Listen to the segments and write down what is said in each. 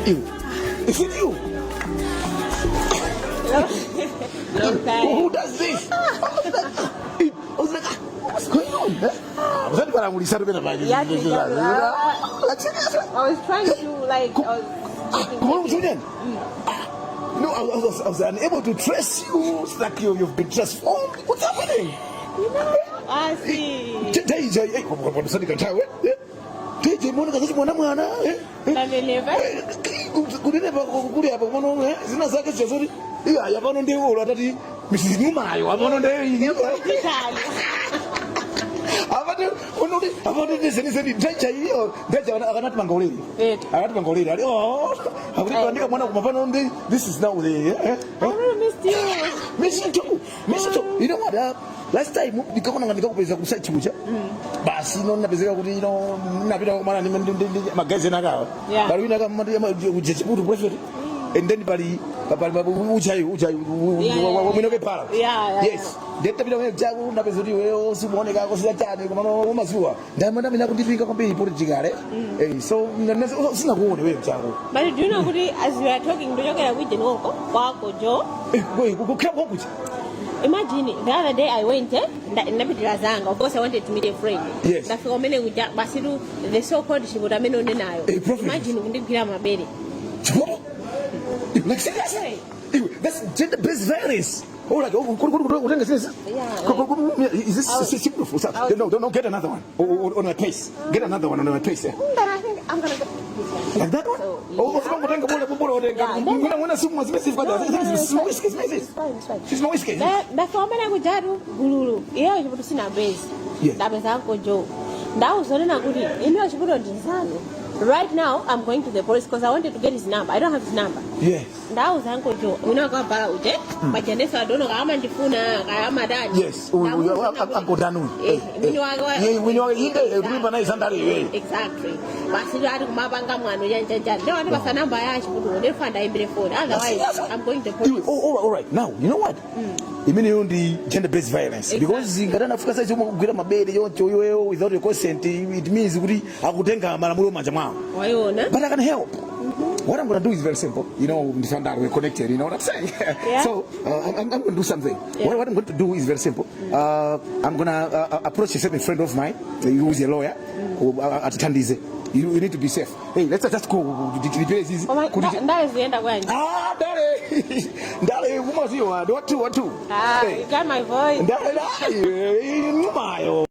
You. Is it you? Long time. Who does this? I was like, ah, what's going on? Eh? Ah, usati pena pake. Yeah, yeah. Like, seriously? I was trying to, like, I was Ah, come on, Julian. Ah, no, I was unable to trace you. It's like you've been transformed. What's happening? I see. DJ, eh, usati kanthawi, eh? DJ, muoneka zachi mwana mwana, eh? Eh? Ndanenepa. Kunenepa kuli apa mono, eh? Zina zake zazoti iya yapano ndi ulo atati Mrs. Nyumayo apano ndi Titani. Apati unoti apati ndizeni ndacha iyo ndacha akanati mangauliri. Eh. Akati mangauliri ali, oh, akuti pandika mwana kumapano ndi this is now the I really missed you. Miss you too, miss you too. You know what, last time ndikaona ndikakupeza ku site kucha basi no napezeka kuti napita kumana ndi magazi nakawa. Pali wina kama kujechiputu prophet and then pali uchayi mwino ke pala. Yes, ndetapita kumene chaku napeza kuti iweyo simuoneka kosita chani kumano umaziwa ndamana mina kundipinga kwambiri politically, eh, so sinakuone wewe chako. But do you know kuti as we are talking ndochokera kuije noko kwako Jo. Kukhala kwakucha. Imagine the other day I went, eh, ndapitira zanga. Of course I wanted to meet a friend. Ndafika umene kuja basi tu the so called chiputa amene unenayo. Eh, prophet. Imagine kundigwira mabere. Chipoto? Like, seriously? Ew, that's gender-based violence. Oh, like, oh, kutenga since. Yeah. Is this simple? No, no, no, get another one. Oh, on my pace. Get another one on my pace. Eh? But I think I'm gonna get this one. Like that one? So, Oh, yeah. oh, kutenga bola bola kutenga. Mwina simu zimezi No, no, no, It's it's fine. whiskey, it's It's fine, it's fine. It's my whiskey. Ndafika umene kujatu gululu iyeyo chiputo sinapezi. Ndapeza Uncle Joe, ndawuzonena kuti inuyo chiputo ndinzanu. Right now I'm going to the police because I wanted to get his number. I don't have his number. Ndawuza Uncle Joe mwina wakabhala uje pajandeso adono kama ndifuna kaya amadani. Yes. Uncle Danu. Eh, mwini wake Yeah, mwini wake inde kulimba naye sandali wewe. Exactly, basi ati kumapanga mwano chanjanjani ndio ati pasa namba ya chiputo ndefa ndayimbire phone, otherwise I'm going to the police. Oh, all right. Now, you know what? Imene yo ndi gender based violence because ngati anafika saizi omwe kugwira mabere yoncho iweyo without your consent, it means kuti akutenga malamulo manja mwawo. Waiona. But I can help. What I'm gonna do is very simple. Ndisandar, we're connected, you know what I'm saying? Yeah. So I'm gonna do something. What I'm going to do is very simple. I'm gonna approach a certain friend of mine who is a lawyer, who atithandize. You need to be safe. Hey, let's just go. Koma ndale ziyenda bwanji? Ah, ndale. Ndale umaziwa, watu watu. Ah, Hey. you got my voice. Ndale ndale nyumayo.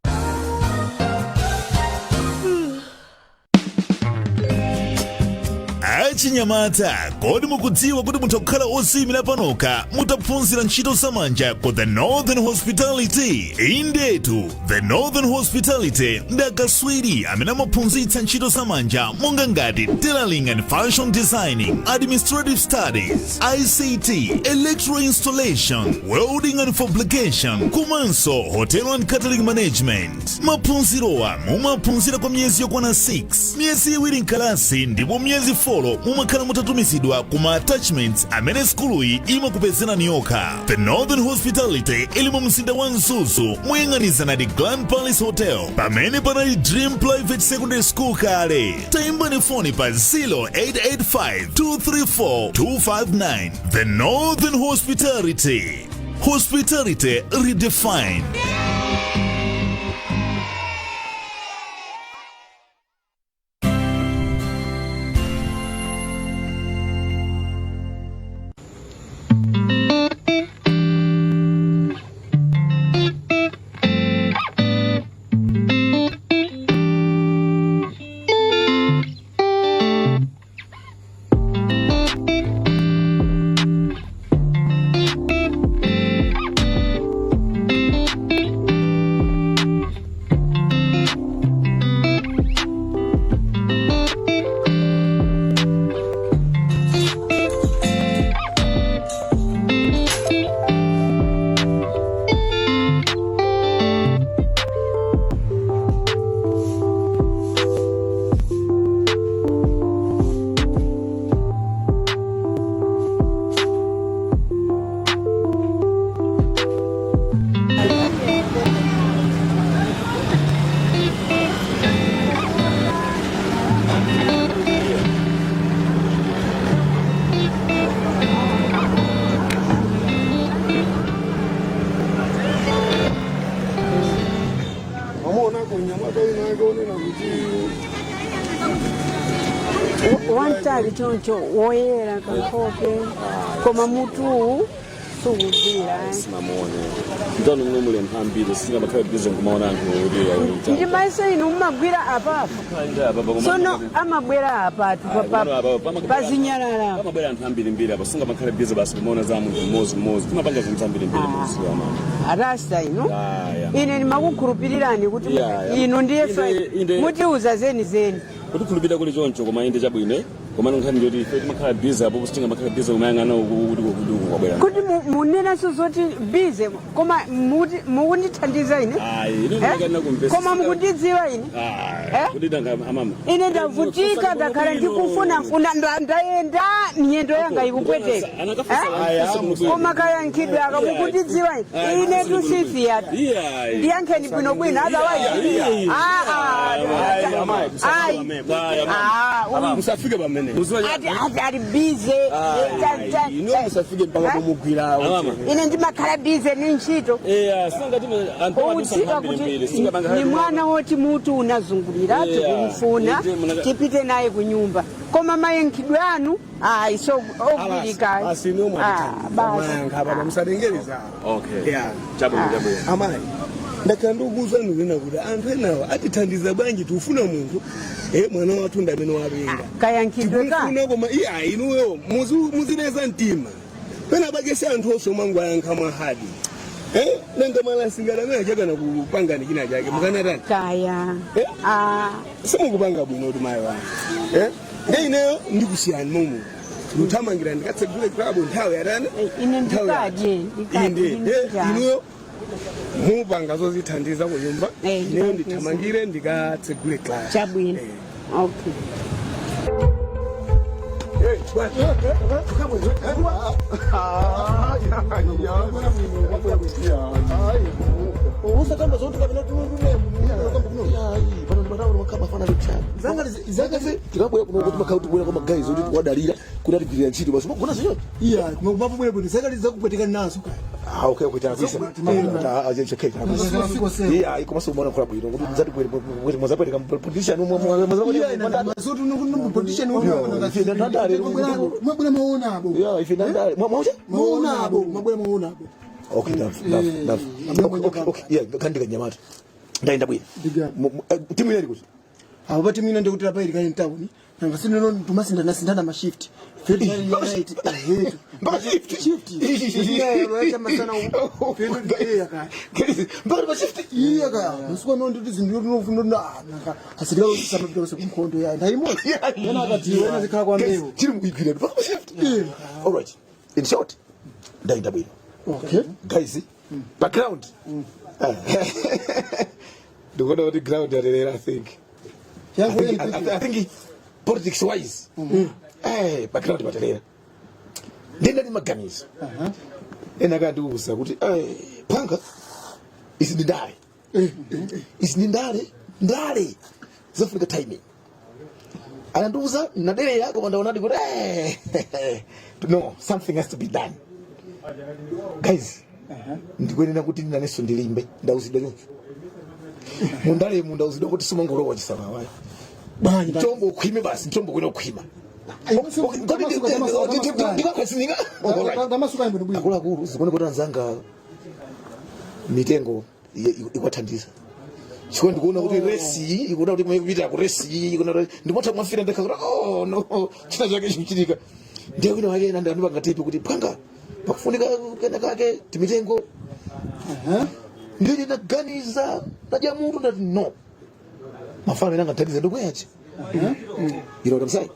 Achinyamata, kodi mukudziwa kuti mutha kukhala osiyimira panokha mutaphunzira ntchito zamanja ku The Northern Hospitality? Indetu, The Northern Hospitality ndi akaswiri amene amaphunzitsa ntchito zamanja monga ngati tailoring and fashion designing, administrative studies, ICT, electrical installation, welding and fabrication, komanso hotel and catering management. Maphunzirowa mumaphunzira kwa miyezi yokwana 6, miyezi 2 mkalasi ndipo miyezi 4 mumakhala mutatumizidwa kuma attachments amene sukuluyi imakupezerani yokha. The Northern Hospitality ili mu mzinda wa Mzuzu moyang'anizana ndi Grand Palace Hotel pamene panali Dream Private Secondary School kale. Tayimbani foni pa 0885 234 259. The Northern Hospitality, hospitality redefined. Wamtali choncho, woyera kankhope, koma mutuwu sukugwira. Simamuone mtano muno muli anthu ambiri, singamakhala busy nkumaona anthu kuti ali Ndi maso inu mumagwira apapo. Sono amabwera apatu pazinyalala. Pamabwera anthu ambirimbiri apa, singamakhala busy basi kumaona za munthu mmodzi mmodzi. Timapanga zinthu zambirimbiri muziwa mama. Arasta inu, Aya. ine ndimakukhulupirirani kuti inu ndiye mutiuza zeni zeni. Kutikhulupirira kuli choncho, koma inde chabwino, koma nkhani ndiyoti ife timakhala busy apo, sitingamakhala busy kumayang'ana uku kuti kuti uku kwabwera. Kuti munenanso zoti busy, koma mukundithandiza ine? Ayi, ine Eh? ndikana kumvesa. Koma mukundidziwa ine? Eh? Kuti nanga amama. Ine ndavutika, ndakhala ndikufuna funa, ndayenda, miyendo yanga ikupweteka. Eh? Koma kayankhidwe aka, mukundidziwa ine? Ine tusifiyatu. Ndiyankheni bwinobwino, otherwise ah, ah, ayi. Ah, Musafike pamene. Ati ali busy. Ino musafike mpaka pomugwira. Amama. Ine ndimakhala busy ni ntchito. Singati Udziwa kuti ni mwana woti mutu unazungulira, tikumfuna, tipite naye ku nyumba, koma mayankhidwe anu ayi so ogwirika. Basi, ino Basi. mwayankha baba, musatengereza. Okay. Yeah. Chabwino, chabwino. Amayi, ndakhala ndikukuwuzani kunena kuti anthu enawa atithandiza bwanji? Tikufuna munthu, mwana wathu ndi amene wapenga. Kayankhidwe ka Tikumfuna, koma iya, inuyo muzileza mtima pena pake. Si anthu onse omwe ayankha mwa hard. Nanga malasingana amene achakana kupangani china chake, mukanatani? Kaya. Eh? Ah. Simukupanga bwino kuti mayi wanga, nde ineyo ndikusiyani momo, ndikuthamangira ndikatsegule club, nthawi yatani? Ine Nthawi ndikadye, ndikadye. Inde. Ndikadye. Inuyo mupanga zozithandiza ku nyumba. Ineyo ndithamangire ndikatsegule club. Chabwino, okay. Eh, bwana. Usatamba zoti kapena pano ndimataura makamba fana kuchana tikabwera kuno kuti makhala tibwera kwa magayizi kuti tiwadalira kuti atigwirira ntchito basi, magona ziyo. Iya, kuma bwere bwino zakali zakupwetekani nazo kaya. Ah, okay, tanakwisa. Ah, okay, tanakwisa. Iya, ikomaso umaona kula bwino kuti muzatibwere muzapweteka politician. Iya, ina mazotu nuku politician. Ife ndandale. Mwabwera maona abo. Yeah, ife ndandale. Mwaucha? Maona abo, mwabwera maona abo. Okay, ndafu, ndafu, ndafu. Okay, yeah, kandika nyamata. Ndaenda bwino. Ndiga. Timu ile kuti. Abo bati mina ndikuti apa ili kali mtawuni. Nanga sino tumasindana sindana ma shift. Fetu ya right. Ehetu. Mpaka shift. Shift. Iya, rocha masana. Fetu iya kaya. Mpaka ma shift. Iya kaya. Masuku no nditi zindu no no nanga asilikali osamapita kose kunkhondo ya. Ndayimodzi. Ena akati wena zikhala kwa mbewu. Chiri mukuigwira mpaka ma shift. All right. In short, ndaenda bwino. Okay. Guys, background. Ndikuona kuti ground yaterera, I think. I think politics wise, background paterera. Ndenda maganizo. Ena akandiuza kuti panga izi ndi ndale. Izi ndi ndale, ndale zofunika timing. Anandiuza naderera, koma ndaonadi kuti no, something has to be done. Guys, ndikuyenera kuti ndinanenso ndilimbe. Ndauzidwa choncho mundalemu, ndauzidwa kuti simongolowa chisawawa, mchombo ukhwime basi, mchombo kwena ukhwima. Ndikakhwesininga. Ndamasuka bwino bwino. Akuluakulu, zikuone kuti anzanga mitengo ikwathandiza chifukwa ndikuona kuti race iyi ikuona kuti kumene kupita ku race iyi ikuona kuti ndimotha kumafira ndekha kuti oh no, china chake chikuchitika. Ndiye wina wake ena ndandipanga tip kuti phanga pakufunika kena kake timitengo. Ndiye ndinaganiza, ndadya mutu, ndati no, mafano ena angathandiza ndokweyachi. You know what I'm saying?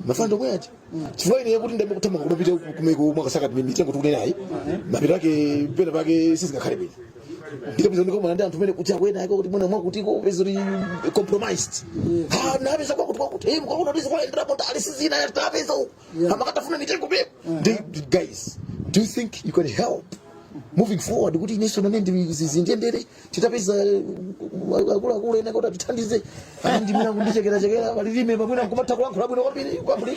Mafano ndokweyachi chifukwa ine kuti ndambe kuthamanga kumapita kumeko mwakasaka mitengo tikunenayi, mapito ake pena pake sizingakhale bwino. Ndikapeza ndikomana ndi anthu mene kuti akwena ake kuti mwina mwakutiko upeza kuti compromised. Ha, napeza kwakuti kwakuti mkaona kuti zikuendera motali sizina tapeza uku amakatafuna mitengo pe. Guys, do you think you can help moving forward kuti inenso nane ndizindiyendere titapeza akuluakulu ena kuti atithandize ndimina kundichekerachekera palilime pamwina nkumatha kulankhula bwino kwambiri kwambiri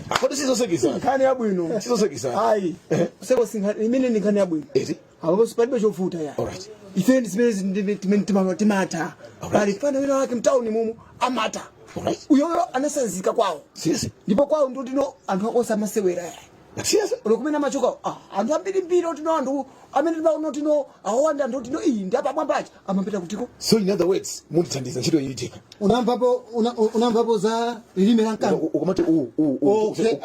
akoti sizosekisa? Nkhani yabwino. Sizosekisa. Ayi, seko sinkhani imene ni nkhani yabwino. Eti. Apo palibe chovuta ya. Alright. Ife ndi zimene timene timatha. Alright. Pali fana wina wake mtawuni mumu amata. Alright. Uyoyo anasanzika kwawo. Seriously? Ndipo kwawo ndotino anthu akosa amasewera. Seriously? Ulo kumene amachoka anthu ambirimbiri otino anthu amene timaona otino awanda anthu otino iyi ndi apamwambachi amapita kutiko. So in other words, mundithandiza ntchito iyi itika. Unamvapo za lilime la mkango? Ukamati u u u Okay.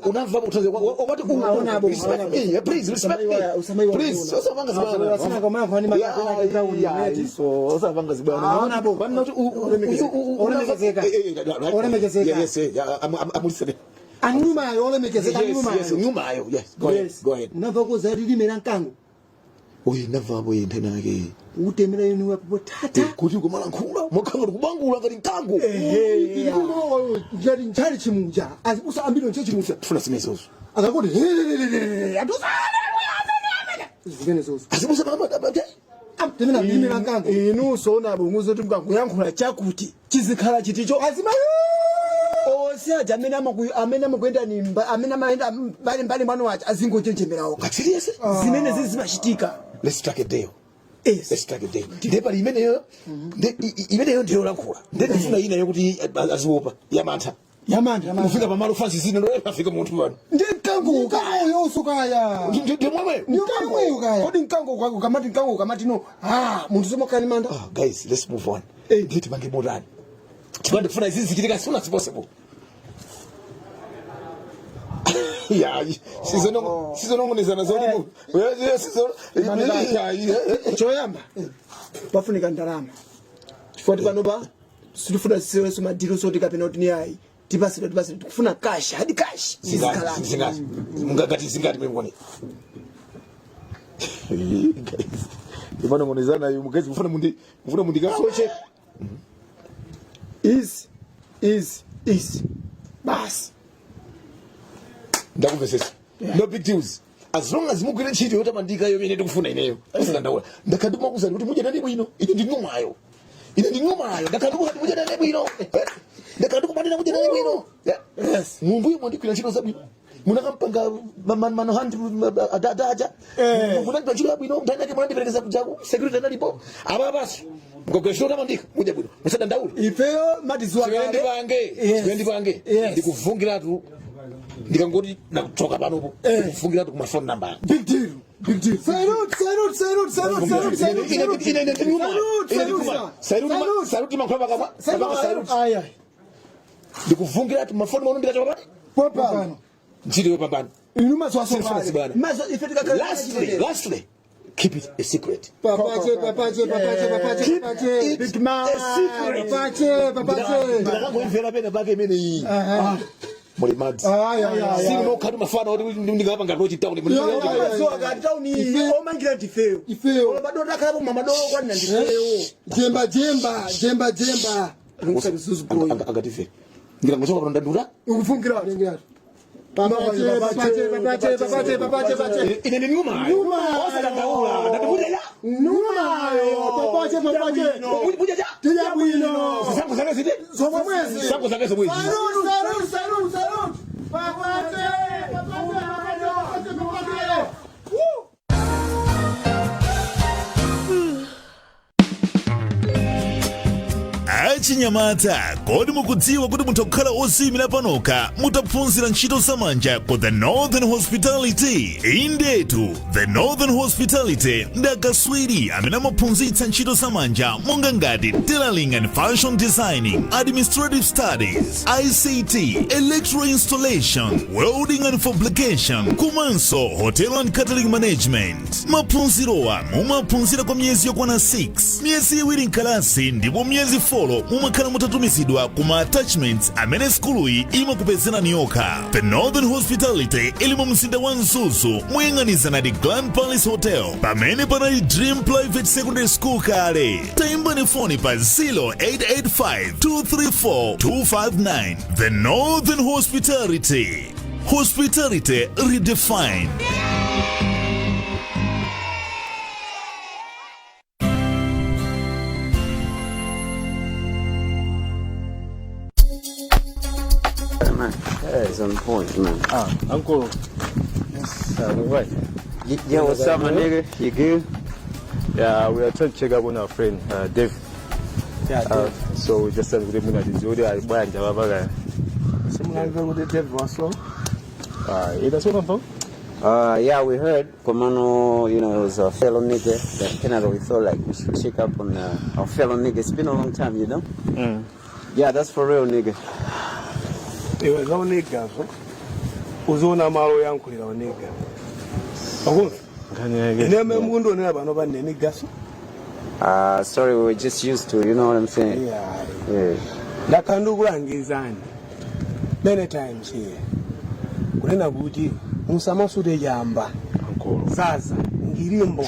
Unamvapo kuthandiza ukamati u Aonabo, respect aonabo. me, please respect me. Usamaiwa- Please, osapanga zibwana. Asana kwa mwana ni Yeah, makapena kitauni. yeah, so osapanga zibwana. Aonabo. Vanna kuti u u u Olemekezeka. Right. Olemekezeka. Yeah, yes, yeah, I'm listening. Anumayo olemekezeka. Yes, Anumayo. yes, nyumayo. Yes, go ahead. Go ahead. Unamvapo za lilime la mkango? Oyi ndamvapo iyi nthena yake. Utemera inu apo tata. Kuti kumalankhula, mwakhanga kubangula ngati mkango. Ngati nchali chimuja azibusa ambiri nche chimuja. Tifuna zimenezozo. Akakuti zimenezozo. Azibusa mama Temera lilime la mkango. Inunso onabo nguzoti mkangoyankhula chakuti chizikhala chiticho azimayo onse aja amene amene amakuyenda ni amene amayenda mbali mbali mwanu aja azingochenjemerawo. Serious? Zimene zizi zimachitika. Let's track a deal. Yes. Let's track a deal. Ndiye pali imeneyo, imeneyo ndiyo lankhula. Ndiye ndifuna ina yokuti aziopa yamantha. Yamantha. Kufika pamalo Francis ino ndo afika munthu pano. Ndi mkango ukaya usukaya. Ndi mwamwe. Ndi mkango ukaya. Kodi mkango ukamati mkango ukamati no. Munthu somakhala ni mantha. Guys, let's move on. Ndiye tipange motani. Tipande kufuna izizi zichitika as soon as possible. Yeah, sizonongonezana zoti Choyamba pafunika ndalama chifukwa tipanopa sitifuna siwenso madiro soti kapena kuti ni ayi tipasire tikufuna cash hadi cash zingati zingati mungagati zingati mwengone. Guys, timanongonezana yu mugezi mufuna mundi mufuna mundikasoche. Easy easy easy basi. Ndakumvesesa. No big deals. As long as mugwire ntchito yotamandika yo imene tikufuna ineyo. Usadandaula. Ndakhala kuti mudya nane bwino. Ine ndi ng'omayo. Ine ndi ng'omayo. Ndakhala kuti mudya nane bwino. Ndakhala ndikumanena mudya nane bwino. Yes. Mumbuyo mwandigwira ntchito zabwino. Munakampanga mano handi adadaja. Munandipa ntchito yabwino. Ndani yake munandiperekeza kujaku. Security analipo. Aba basi. Mugwire ntchito yotamandika mudya bwino. Musadandaule. Ifeyo matizuwa Chimene kale. ndipange. Yes. Chimene ndipange. Yes. Ndikuvungiratu. Ndikangoti nakuchoka panopo. Ndikuvungiratu kuma phone number. Big deal. Big deal. Salute, salute, salute, salute, salute, salute. Ine ine nyuma. Salute, Ine salute, ndikuma. sir. Salute salute mankhwala pakamwa. Salute, Salute. Ayi, ayi. Ndikuvungiratu mafoni mono ndikachoka pano. Popano. Ntchito yopambana. Inu maso aso Sifuna zibwana. Maso ife tikakhala. Lastly, keep it a secret. Papache, papache, papache, papache, Keep papache. it Big man. a secret. Papache, papache. Ndikakangoimvera pena pake imene iyi. Muli madzi. Ayi, ayi, ayi. Sili mokhatu mafano oti ndikapanga lochi town. Maso akati tauni iyi omangira ndifeyo. Ifeyo. Olo madota akhalapo mamadoko kwani ndifeyo. Jemba jemba jemba jemba. Angative. Ndikangochoka pano ndandula. Ukufungira. Papache papache papache papache papache papache. Ine ndi nyuma. Nyuma. Osadandaula. Ndati ya. Nyuma yo papache papache. Buja ja. Tija bwino. Sango zake zite. Zomwe mwezi. Sango zake zomwe. Salute salute salute salute. Papache papache papache papache. Woo. Achinyamata, kodi mukudziwa kuti mutha kukhala osiyimira panokha mutaphunzira ntchito zamanja ku The Northern Hospitality? Indetu, The Northern Hospitality ndi akaswiri amene amaphunzitsa ntchito zamanja monga ngati tailoring and fashion designing, administrative studies, ICT, electrical installation, welding and fabrication, komanso hotel and catering management. Maphunzirowa mumaphunzira kwa miyezi yokwana 6, miyezi iwiri mkalasi ndipo miyezi 4 mumakhala mutatumizidwa kuma attachments amene sukuluyi imakupezerani yokha. The Northern Hospitality ili mu mzinda wa Mzuzu moyang'anizana ndi Grand Palace Hotel pamene panali Dream Private Secondary School kale. Tayimbani foni pa 0885 234 259. The Northern Hospitality, hospitality redefined. Man, that is on point, man. Uncle. Yes. Right. Yeah, what's up, my nigga? You good? Yeah, we are trying to check up on our friend Dave. Yeah, So we just said kuti mwina tidziwe kuti ali bwanji apapa. Simunamve kuti Dave wasowa? Itasoka mpo? Yeah, we heard Komano, it was a fellow nigga that Canada. We thought like we should check up on our fellow nigga. It's been a long time. Yeah, that's for real, nigga. Iwe, za uniggazo uziona malo oyankhulira unigga, akumva? Nkhani yake. Ine amene mukundionera pano pa ndine niggaso? Sorry, we were just used to, you know what I'm saying? Yeah. Yeah. Ndakhala ndikukulangizani many times here kunena kuti musamasute chamba, zaza ngilimbo,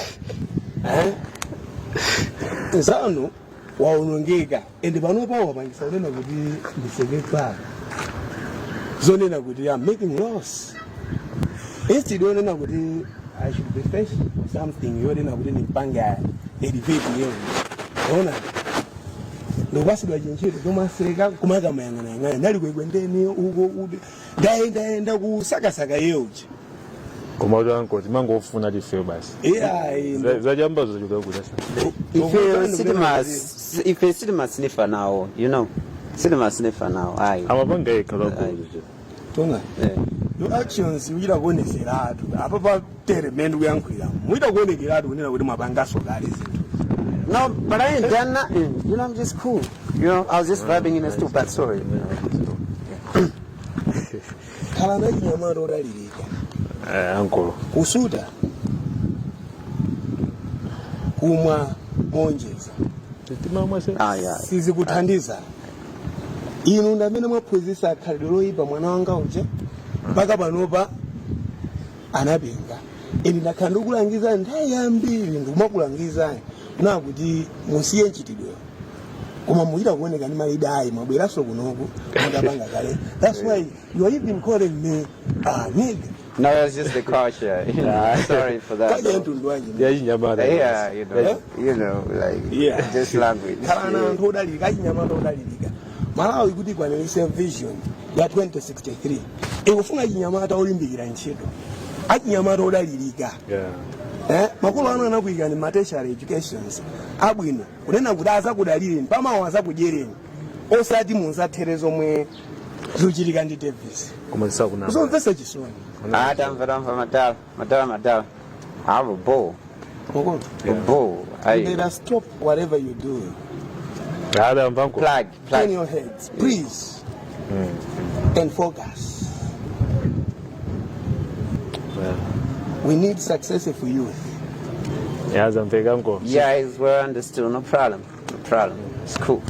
eh? Nzanu waonongeka, and panopa wapangisa kunena kuti ndiseke club, zonena kuti I'm making loss instead yonena kuti I should be fresh for something yonena kuti ndimpange elevate yewo. Ona, ndikupasidwa chinchito chomaseka kumakamayang'anayang'ana, ndali kwekwendeni uko kuti ndayendayenda kusakasaka yeuchi. Koma kuti anko timangofuna tifeyo basi. Iyayi. Zachamba zachoka kuti asa. If cinema sniffer now. Cinema sniffer now. Aye. Amapanga yekha lwakulu. Tonga. Yeah. Your actions uchita kuoneseratu apa patere mmene ndikuyankhulira, muita kuonekeratu kunena kuti mwapangaso kale zinthu. No, but I ain't done nothing. I'm just cool. I was just vibing in the stool, but sorry. Khala nachinyamata odalirika. Eh, ankolo. Kusuta, kumwa monjeza Timamwa se. Ah, yeah. sizikuthandiza. Inu ndamene mwaphunzitsa khalidwe loyipa mwana wanga uja, mpaka panopa anapenga. Ine ndakhala ndikukulangizani nthawi yambiri, ndikumakulangizani nakuti musiye mchitidweyo, koma muchita kuoneka ndi malidayi, mwabweranso kunoku mutapanga kale. That's why you are even calling me nigga. No, it's just the culture. Sorry for that, Kaja though. mtundu wanji? Yachinyamata. Yeah, like just language. Khala na anthu odalirika, achinyamata odalirika. Malawi kuti ikwaniritse vision ya 2063 ikufuna achinyamata olimbikira ntchito, achinyamata odalirika. Eh, makolo anu anakuyikani ma tertiary educations abwino kunena kuti azakudalireni pamawa, azakudyereni, osati munzathere zomwe zikuchitika ndi Davis. Koma zisakunama. Zomvetsa chisoni. Ah, tamva, tamva, madala, madala, madala. I have a bowl. Mokolo. A bowl. You Aye. better stop whatever you do. Ada mvanko. Plug, plug. Turn your heads, please, and focus. We need successful youth. Yazamveka nko. Yeah, it's well understood. No problem. No problem. It's cool.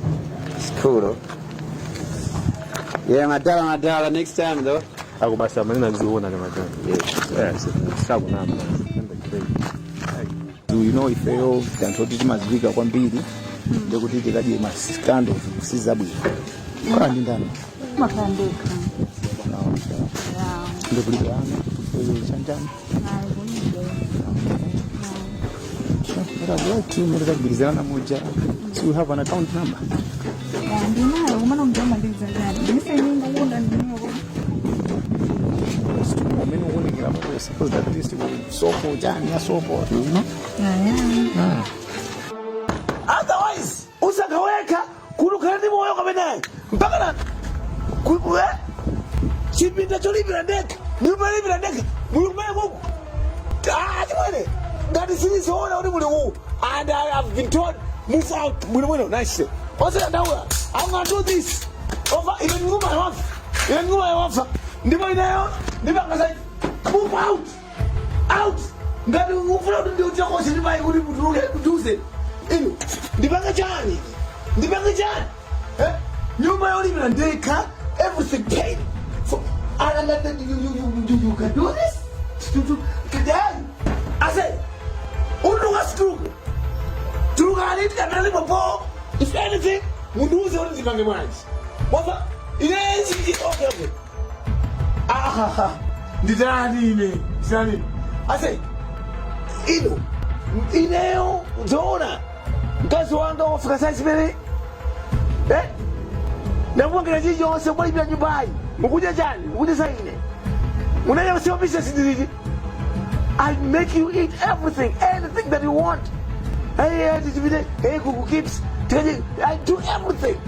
It's cool though. Yeah, madala, madala. Next time though. Akubasa manena ziona ni madala. Yeah. Sakunama. Ifeyo anthu oti timadziwika kwambiri, ndikuti tikadye ma scandals sizabwino. Khala ndi ndani? Makhala ndekha. Ndikulibe ana chanjani? Ayi, kulibe. But I'd like to mutagwirizana moja. So you have an account number? Ndinayo, kumana mjomba ndizangani ndisenyinga ndiniyo. Umene ukuonekera papo, suppose at least sopo chani ya sopo. Aya. Otherwise usakaweka kuti ukhale ndi moyo kapenayi mpaka na chipinda cholipira ndekha, nyumba yolipira ndekha, muli kumene kuku. Ah, chimwene, ngati silizoona kuti muli kuku, and I have been told move out bwino bwino. Nice, osadandaula, I'm gonna do this over ine nyumba yawafa, ine nyumba yawafa, ndipo ineyo ndipanga sa move out, out. Ngati ufuna kuti ndiuchakoshe ndimayi kuti mutuluke, mutiuze inu ndipange chani, ndipange chani, eh? Nyumba yolipira ndekha, everything paid for, and you can do this to then I say utuluka, situluka, tulukani tikapita lipopo. If anything mundiuze kuti ndipange bwanji. Wafa ine. Okay, ah, nditani ine, nditani? I say ino ineyo zoona, mkazi wanga wafika saa zimene, eh, ndamupangira chilichonse, mwalipira nyumbayi, mukudya chani, mukudya sa ine unene siwa business ndiliti. I make you eat everything, anything that you want. Hey, tipite, hey, ku kips. I do everything.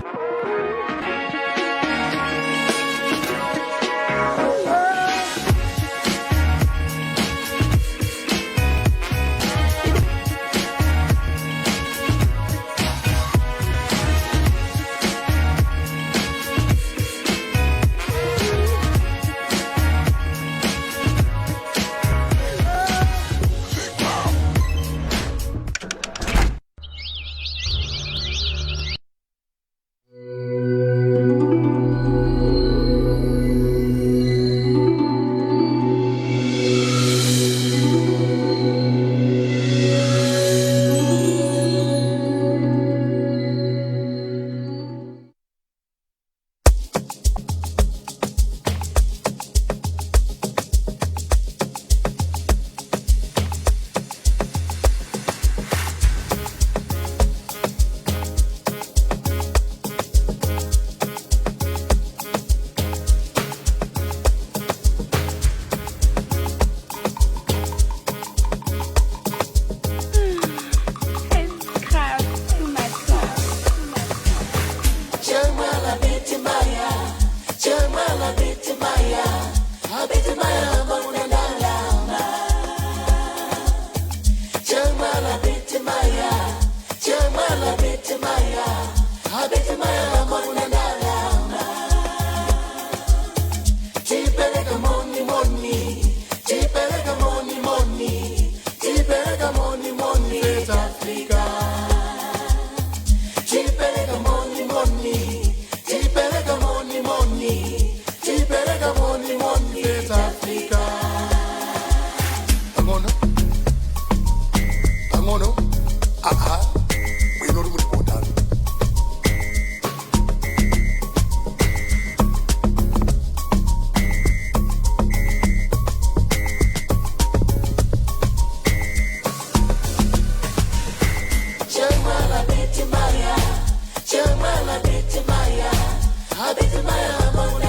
Pang'ono pang'ono, aha, bwino uli mulipotano. Chemala bitimaya, chemala bitimaya, abitimaya.